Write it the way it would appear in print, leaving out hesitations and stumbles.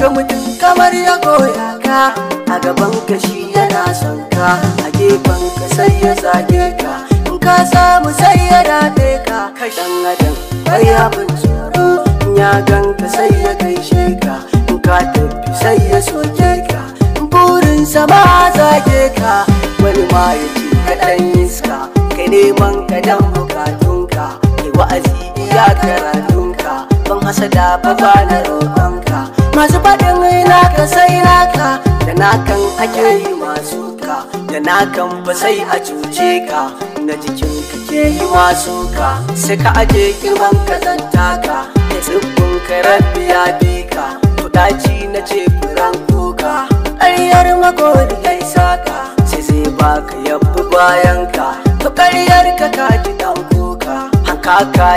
Ga mutum kamar ya goya ka, a gaban ka shi yana son ka, a gefen ka sai ya zage ka, in ka samu sai ya daɗe ka. Dan adam bai abin tsoro, in ya gan ka sai ya gaishe ka, in ka tafi sai ya soke ka, burinsa ma zage ka, wani ma ya ce ka ɗan iska, kai neman ka dan bukatunka, kai wa'azi iya karatunka, ban hasada ba ba na roƙonka. Masu faɗin naka sai naka, da nakan ake yi masu ka, da nakan ba sai a cuce ka, na jikin ka ke yi masu ka, sai ka aje girman ka zanta ka, da tsibbin ka rabbi ya bi ka, tuɗaci na ce furan kuka, ƙaryar magori ya saka, sai zai baka yabbi bayan ka, to ƙaryar ka ka ji ɗan kuka, hankaka.